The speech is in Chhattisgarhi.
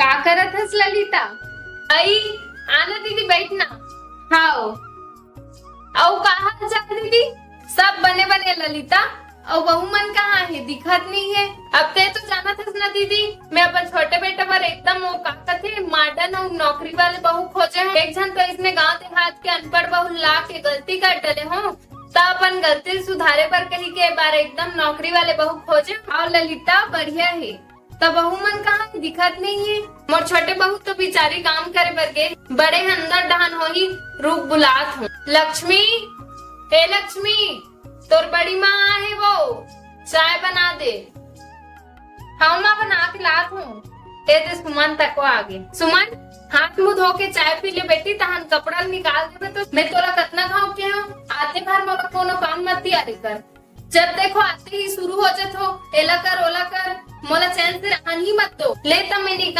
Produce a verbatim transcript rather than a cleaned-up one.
का करत हस ललिता? आई, आना दीदी, बैठना। हाओ। अउ का हाल चाल दीदी? सब बने बने ललिता। अउ बहू मन कहाँ हे? दिखत नहीं हे। अब ते तो जानत हस ना दीदी, मैं अपन छोटे बेटा बर एकदम वो का कथे, मॉडर्न अउ नौकरी वाले बहू खोजे हूँ। एक झन तो इसने गांव देहात के अनपढ़ बहू ला के गलती कर डले हूँ, त अपन गलती सुधारे बर कही के बार एकदम नौकरी वाले बहू खोजे। अउ ललिता बढ़िया हे, त बहू मन कहाँ हे? दिखत नहीं हे। मोर छोटे बहू तो बिचारी काम करे बर गे, बड़े ह अंदर डहान होही, रुक बुलात हूँ। लक्ष्मी, ए लक्ष्मी, तोर बड़ी माँ आहे वो, चाय बना दे। हाँ माँ, बना के लात हूँ। ए दे सुमन तको आगे। सुमन, हाथ मुंह धो के चाय पी ले बेटी, तहन कपड़ा निकाल देबे तो। मैं तोला कतना घाव के हूँ, आते भर मोला कोनो काम मत दिया रे कर। जब देखो आते ही शुरू हो जात हो, एला कर, ओला कर, मोला चैन से रहन ही मत दो। ले त मैं निकाल